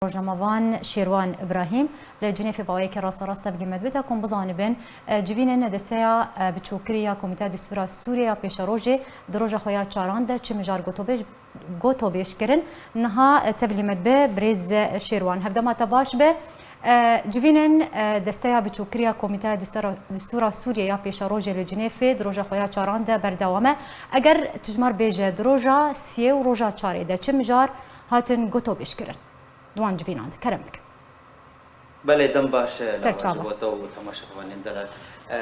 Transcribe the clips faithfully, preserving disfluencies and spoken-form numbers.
rojnamevan Şêrwan Îbrahîm li Cinêfê bi awayekî rasterast tevlî me dibe, ta ku hûn bizanibin, e, civînên desteya, e, biçûkirî ya Komîteya Destûra Sûriyê ya Pêşerojê di roja xwe ya çaran de çi mijar gotobêj-, gotobêj kirin. Niha, e, tevlî me dibe birêz, e, Şêrwan. Hevdema te baş be. E, civînên, e, desteya biçûkirî ya Komîteya Destera-, Destûra Sûriyê ya Pêşerojê li Cinêfê di roja xwe ya çaran de berdewam e. Eger tu ji me re bêje, di roja siyê û roja çarê de çi mijar hatin gotobêj kirin? Di wan civînan de kerem bikin. Belê, dem baş, e, Ser lava çava. Ji bo te û temaşevanên delal. E,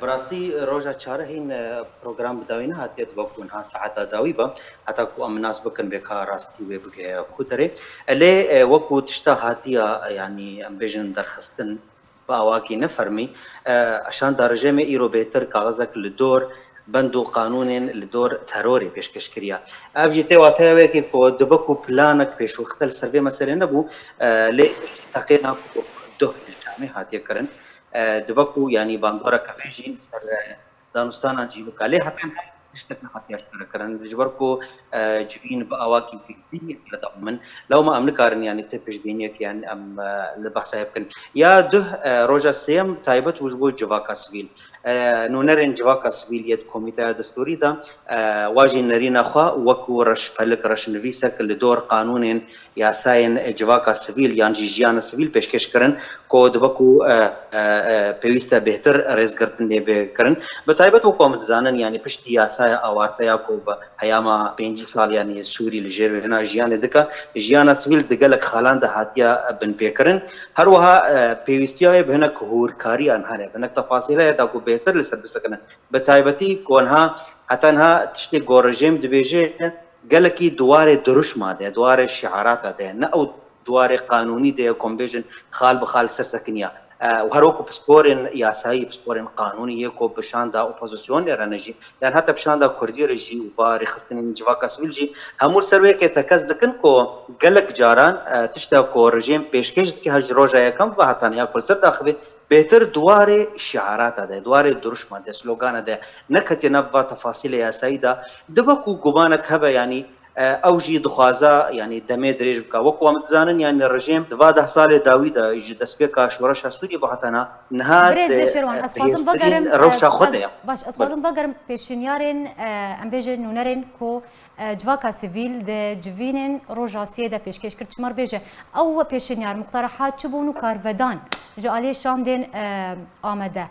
bi rastî roja çarê hîn, e, program bi dawî nehatiye, di wek niha saeta dawî be, heta ku em nas bikin bê ka rastî wê bigehe ku derê. E, lê, e, wekî tişta hatiya, e, yanî em bêjin derxistin bi awakî ne fermî, e, şanda rejêmê îro bêtir kaxizek li dor bend û qanûnên li dor terorê pêşkêş kiriye. Ev jî tê wateya wê yekê ku dibe ku planek pêşwexte li ser vê meselê nebû, e, lê teqîna ku duh li camê hatiye kirin, e, dibe ku yanî bandoreke vê jî li ser, e, danûstana cîvika. Lê heta niha tiştek nehatiye aşkere kirin. Ji ber ku, e, civîn bi awakî giştî berdewam in. Lewma em nikarin yanî ti piştbîniyek yanî em, e, li behsa wê bikin. Ya duh, e, roja sêyem taybet bû ji bo civaka sivîl. E, nûnerên civaka sivîl yê di komîteya destûrî de, e, wa jî nerîna xwe wekî reşpelik, reşnivîsek li dor qanûnên, yasayên civaka sivîl yan jî jiyana sivîl pêşkêş kirin, ku dibe ku, e, e, e, pêwîst e bêhtir rêzgirtin lê bê kirin. Bi taybet wekî em dizanin, yanî piştî yasaya awarteya ku bi heyama pêncî sal, yanî sûrî li jêr vêna jiyanê dike, jiyana sivîl di gelek xalan de hatiye binpêkirin. Her wiha, e, pêwîstiya wê bi hinek hûrkariyan hene, bi hinek tefasîlê da ku bêhtir li ser bisekinin. Bi taybetî ku niha, heta niha tiştê ku rejîm dibêje, gelekî di warê dirûşma de, di warê şiarata de, ne ew di warê qanûnî de ye ku em bêjin xal bi xal ser sekiniya. E, û her wekî pisporên yasayî, pisporên qanûnî yê ku bi şanda opozisyonê re ne jî, yan heta bi şanda kurdî re jî û bi rêxistinên civaka sivîl jî, hemû li ser wê yekê tekez dikin ku gelek caran, e, tişta ku rejîm pêşkêş dike her ji roja yekem ve heta niha ku li ser daxivê, bêhtir di warê şiarata de, di warê dirûşma de, slogana de, neketiye nav va tefasîlê yasayî de, dibe ku gumanek hebe, yanî, e, ew jî dixwaze, yanî demê dirêj bike. Wek ku em dizanin, yanî rejîm di va deh salê dawî de ji destpêka şoreşa Sûriyê ve heta niha, niha Birêz di, Şêrwan, e, ez dixwazim bihêztirîn vegerim, rewşa e, xwe ez, de ye. Baş, ez Belê. dixwazim vegerim pêşinyarên, e, em bêjin nûnerên ku e, civaka sivîl di civînên roja siyê de pêşkêş kir. Çima re bêje, ew pêşinyar, muqterehat çi bûn û karvedan ji aliyê şandên, e, amade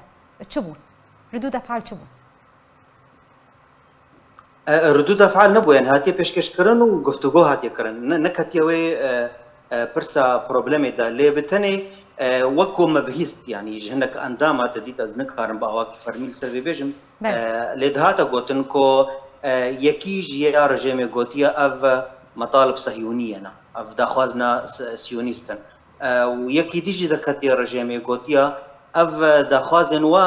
çi bûn? Ridûd efal çi bûn? E, ridûd efal nebû, yanî hatiye pêşkêşkirin û guftûgo hatiye kirin. Ne, neketiye wê, e, e, pirsa problemê de. Lê bi tenê, e, wek ku me bihîst, yanî ji hinek endama te dît, ez nikarim bi awakî fermî li ser vê bêjim. Belê. E, lê dihate gotin ku, e, yekî ji ya rejêmê gotiye ev metalib sehyûnî ye, ne, ev daxwazna s-, siyonîst in. E, û yekî dî jî derketiye rejêmê gotiye ev daxwazên we,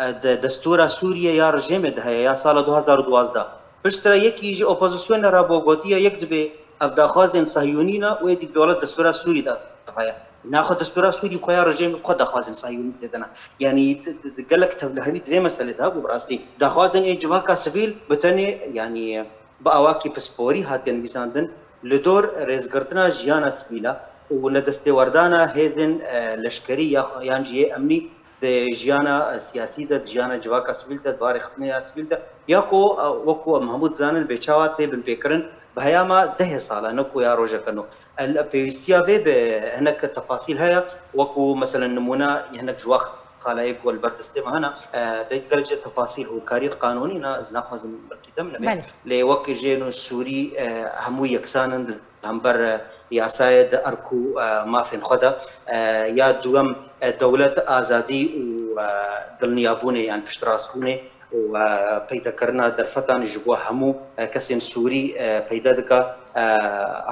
e, di destûra Sûriyê ya rejêmê de heye, ya sala du hazar û duwazdeh. Piştre yekî ji opozisyonê re bo gotiye yek dibê ev daxwazên sehyûnî ne û êdî dewlet destûra Sûrî de heye. Naxwe destûra Sûrî xwe ya rejîmê xwe daxwazên sehyûnî tê de ne. Yanî di, di, di gelek tevlihevî di vê meselê de hebû bi rastî. Daxwazên ê civaka sivîl bi tenê, yanî bi awakî pisporî hatiye nivîsandin, li dor rêzgirtina jiyana sivîl e û nedestêwerdana hêzên, e, leşkerî ya, yan jî yê emnî di jiyana siyasî de, di jiyana civaka sivîl de, di va rêxistinê ya sivîl de, ya ku, e, wekû em hemû dizanin bê çawa tê binpêkirin, bi heyama dehê sal e, ne ku ya rojeke nû. El, pêwîstiya vê bi hinek tefasîl heye, wekû, meselen, nimûne hinek ji wa xalayê ku li ber destê me hene, e, de gelek jê tefasîl hûrkariyên qanûnî ne, ez naxwazim belkî dem nebe. Belê. Lê wek jê nû Sûrî, e, hemû yeksan in di hember, e, yasayê di erk û, e, mafên xwe de. E, ya duwem, e, dewlet, azadî û, e, dilniyabûnê, yan piştrastbûnê û, e, peydekirina derfetan ji bo hemû, e, kesên Sûrî, e, peyde dike. E,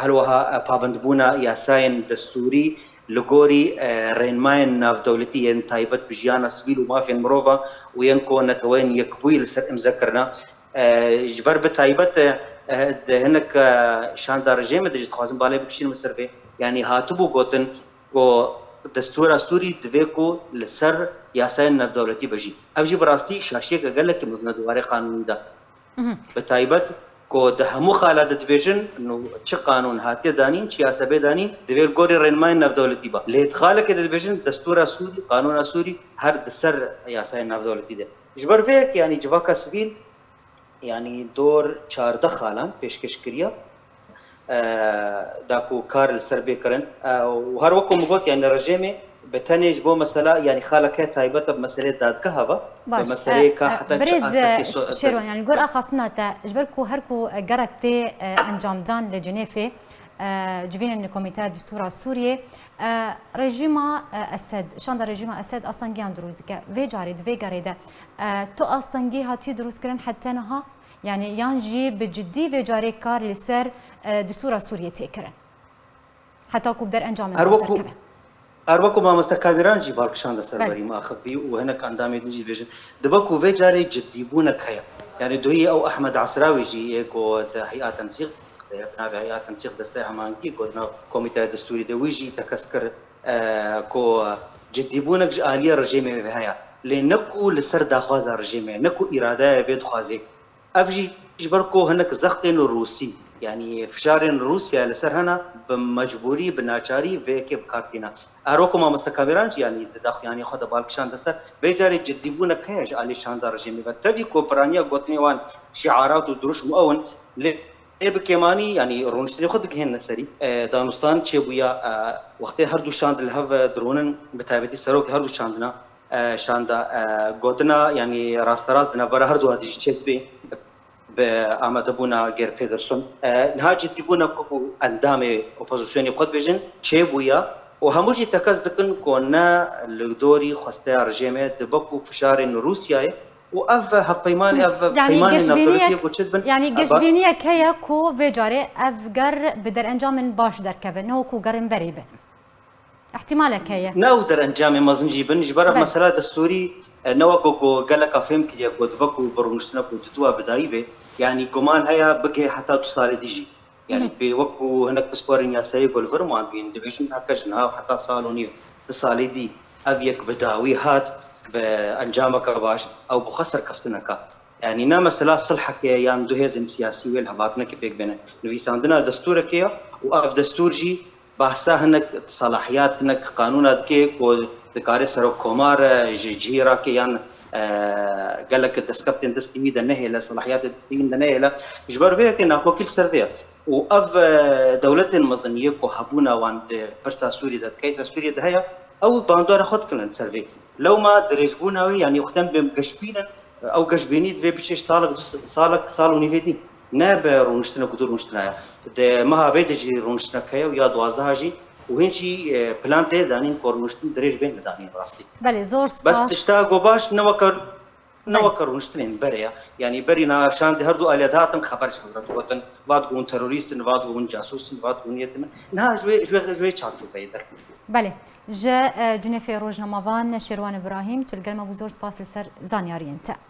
her wiha, e, pabendbûna yasayên destûrî li gorî, e, rênmayên navdewletî yên taybet bi jiyana sivîl û mafên mirov û yên ku Neteweyên Yekbûyî li ser îmze kirine. E, ji ber bi taybet, e, e, di hinek, e, şanda rejêmê de jî dixwazim balê bikişînim ser vê. Yanî hatibû gotin ku destûra Sûrî divê ku li ser yasayên navdewletî be jî. Ev jî bi rastî şaşiyeke gelekî mezin e di warê qanûnî de. Mhm. Bi taybet Ku di hemû xala de dibêjin, no, çi qanûn hatiye danîn, çi yasa bê danîn, divê li gorî rênimayên navdewletî ba. Lê di xalekê de dibêjin, destûra Sûrî, qanûna Sûrî her di ser yasayên navdewletî de. Ji ber vê yekê, yanî civaka sivîl, yanî dor çardeh xalan pêşkêş kiriya, e, da ku kar li ser bê kirin. E, û her wek ku min got, yanî rejêmê bi tenê ji bo mesela, yanî xaleke taybet e bi meseleyê dadgeha ve, bi Baş, meseleyê e, ka e, heta çi birêz, e, astekê so-, Şêrwan, yanî gor axaftina te, ji ber ku her ku, e, gerek tê, e, encamdan li Cinêfê, e, civînên Komîteya Destûra Sûriyê, e, rejîma, e, Esed, şanda rejîma Esed astengiyan dirûst dike. Vê carê, di vê gerê de, e, tu astengî hatî dirûstkirin heta niha? Yanî yan jî bi cidî vê carê kar li ser, e, destûra Sûriyê tê kirin? Heta ku bi derencamên Her baş wekû, derkeve. Her wekû mamoste Kamîran jî bal kişande ser Belê. berî me axivî û hinek endamê din jî dibêjin. Dibe ku vê carê cidîbûnek heye. Yanî duhî ew Ehmed Asrawî jî yê ku di Hey'a Tensîq de ye, bi navê Hey'a Tensîq Desteya Hemahengî ku di nav Komîteya Destûrî de, wî jî tekez kir, e, ku cidîbûnek ji aliyê rejêmê ve heye. Lê ne ku li ser daxwaza rejêmê, ne ku îradeya vê dixwazê. Ev jî ji ber ku hinek zextên Rûsî, yanî fişarên Rûsya li ser hene, bi mecbûrî, bi naçarî vê yekê bi kar tîne. Her wekû mamoste Kamîran jî, yanî di daxuyaniya xwe de bal kişande ser, vê carê cidîbûnek heye ji alî şanda rejêmê ve. Tevî ku piraniya gotinê wan şiarat û dirûşm ew in, lê bi kêmanî, yanî rûniştinê xwe digihêne serî. E, danûstan çêbûya, e, wextê her du şand li hev dirûnin, bi taybetî serokê her du şandina, e, şanda, e, gotina, yanî rasterast di navbera her du hatî jî çêdibê bi amadebûna Geir Pedersen. E, niha cidîbûna ku endamê opozisyonê xwe dibêjin çêbûya û hemû jî tekez dikin ku ne li dorî xwesteya rejêmê dibe ku fişarên Rûsyayê û ev hevpeymanê, ev Yanî peymanên geşbîniyek, navdewletiyê ku çi dibin, yanî ev geşbîniyek heye ku vê carê ev ger bi derencamên baş derkeve, ne wekû gerên berê be. Îhtimalek heye. Ne ew derencamê mezin jî bin, ji ber Belê. mesela destûrî, e, ne wek ku geleka fêm kiriye ku dibe ku bi rûniştina ku diduwa bi dayî be, yanî guman heye bigihê heta du salê dî jî. Yanî Hı hı. pê wek ku hinek pisporên yasayê ku li vir man bîn, dibêjin heke ji niha heta sal û nîv, du salê dî ev yek bi dawî hat, bi encameke baş, ew bi xwe serkeftineka. Yanî ne mesela silheke yan du hêzên siyasî wê li hevatinekê pêk bêne. Nivîsandina destûrekê ye û ev destûr jî bahsa hinek selahiyat, hinek qanûna dike ku dikare serokkomar, e, ji cihê rake yan, e, gelek destkeftên destî wî de nehêle, selahiyatê destî wî de nehêle. Ji ber vê yekê nakokî li ser vê ye. Û ev, e, dewletên mezin yê ku hebûna wan di pirsa Sûriyê de, di keysa Sûriyê de heye, ew bandora xwe dikin li ser vê. Lewma dirêjbûna wê, yanî wextem bê geşbîn in, ew geşbînî divê biçe ji salek, du salek, sal û nîvê dî. Ne bi rûniştinek û du rûniştina ye. Di meha vê de jî rûniştinek heye û ya duwazdeh jî û hîn jî, e, plan tê danîn ku rûniştin dirêj bên bidanîn rastî. Belê, zor spas. Bes tişta ku baş ne weke, ne Belê. weke rûniştinên berê ye. Yanî berî na şandê her du aliyê dihatin xeber ji hev re digotin. Va digotin terorîst in, va digotin casûs in, va digotin yê din. Niha ji wê, ji wê, ji wê çarçoveyê derkevin. Belê. Ji, e, Cinêfê rojnamevan Şêrwan Îbrahîm, tu li gel me bû, zor spas li ser zanyariyên te.